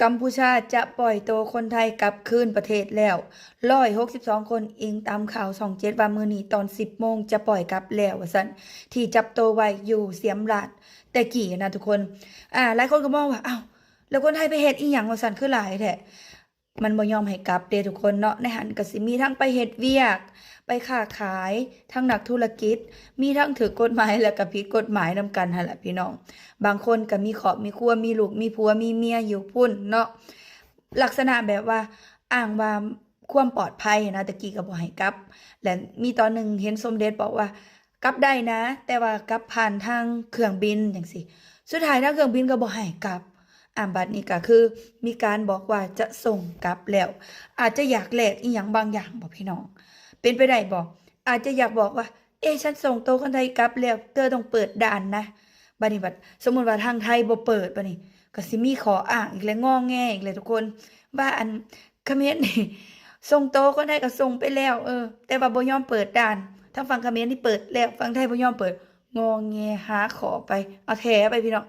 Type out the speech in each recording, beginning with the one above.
ກຳພູຊາຈະປ່ອຍໂຕຄົນໄທກັບຄືນປະເທດແລ້ວ ຮ້ອຍຫົກສິບສອງຄົນ, ອີງຕາມຂ່າວຊ່ອງເຈັດວ່າມື້ນີ້ຕອນສິບໂມງຈະປ່ອຍກັບແລ້ວວ່າຊັ້ນ, ທີ່ຈັບໂຕໄວ້ຢູ່ສຽມລາດແຕ່ກີ້ນະທຸກຄົນ. ອາ ຫຼາຍຄົນກໍມອງວ່າ ອ້າວ ແລ້ວຄົນໄທໄປເຮັດອີ່ຫຍັງວ່າຊັ້ນ ຄືຫຼາຍແທ້? ມັນບໍ່ຍອມໃຫ້ກັບເດ້ທຸກຄົນເນາະ. ໃນຫັ້ນກໍຊິມີທັງໄປເຮັດວຽກ, ໄປຄ້າຂາຍ, ທັງນັກທຸລະກິດ, ມີທັງຖືກກົດໝາຍ ແລ້ວກໍຜິດກົດໝາຍນຳກັນຫັ້ນລະພີ່ນ້ອງ. ບາງຄົນກໍມີຄອບມີຄົວ, ມີລູກມີຜົວ, ມີເມຍຢູ່ພຸ້ນເນາະ. ລັກສະນະແບບວ່າອ້າງວ່າຄວາມປອດໄພນະ, ແຕ່ກີ້ກໍບໍ່ໃຫ້ກັບ. ແລະ ມີຕອນໜຶ່ງເຫັນສົມເດັດບອກວ່າ ກັບໄດ້ນະ, ແຕ່ວ່າກັບຜ່ານທາງເຄື່ອງບິນຈັ່ງຊີ້. ສຸດທ້າຍທາງເຄື່ອງບິນກໍບໍ່ໃຫ້ກັບ. ອາ ບັດນີ້ກໍຄືມີການບອກວ່າຈະສົ່ງກັບແລ້ວ. ອາດຈະຢາກແລກອີ່ຫຍັງບາງຢ່າງບໍພີ່ນ້ອງ? ເປັນໄປໄດ້ບໍ? ອາດຈະຢາກບອກວ່າ ເອ ສັນສົ່ງໂຕຄົນໄທກັບແລ້ວ, ເຕີຕ້ອງເປີດດ່ານນະ. ບັດນີ້ບັດ ສົມມຸດວ່າທາງໄທບໍ່ເປີດ, ບັດນີ້ກໍຊິມີຂໍ້ອ້າງອີກແລ້ວ, ງໍແງອີກແລ້ວທຸກຄົນ ວ່າອັນ ຂະເໝນນີ້ສົ່ງໂຕຄົນໄທກໍສົ່ງໄປແລ້ວ ເອີ ແຕ່ວ່າບໍ່ຍອມເປີດດ່ານ. ທາງຝັ່ງຂະເໝນນີ້ເປີດແລ້ວ, ຝັ່ງໄທບໍ່ຍອມເປີດ. ງໍແງຫາຂໍ້ໄປ ເອົາແຖໄປພີ່ນ້ອງ.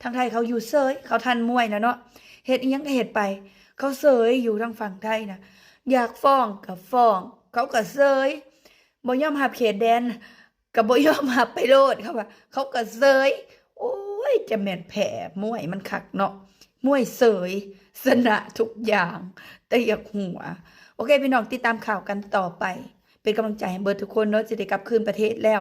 ທາງໄທເຂົາຢູ່ເສີຍ, ເຂົາທັນມວຍແລ້ວເນາະ, ເຮັດອີ່ຫຍັງກໍເຮັດໄປ. ເຂົາເສີຍຢູ່ທາງຝັ່ງໄທນະ, ຢາກຟ້ອງກໍຟ້ອງ, ເຂົາກໍເສີຍ. ບໍ່ຍອມຮັບເຂດແດນ ກໍບໍ່ຍອມຮັບໄປໂລດ, ເຂົາວ່າ ເຂົາກໍເສີຍ. ໂອ້ຍ ຈະແມ່ນແພ້ມວຍມັນຄັກເນາະ, ມວຍເສີຍ ຊະນະທຸກຢ່າງ ແຕ່ຢາກຫົວ. ໂອເຄ ພີ່ນ້ອງ ຕິດຕາມຂ່າວກັນຕໍ່ໄປ, ເປັນກຳລັງໃຈໃຫ້ເບິດທຸກຄົນເນາະ, ຈະໄດ້ກັບຄືນປະເທດແລ້ວ.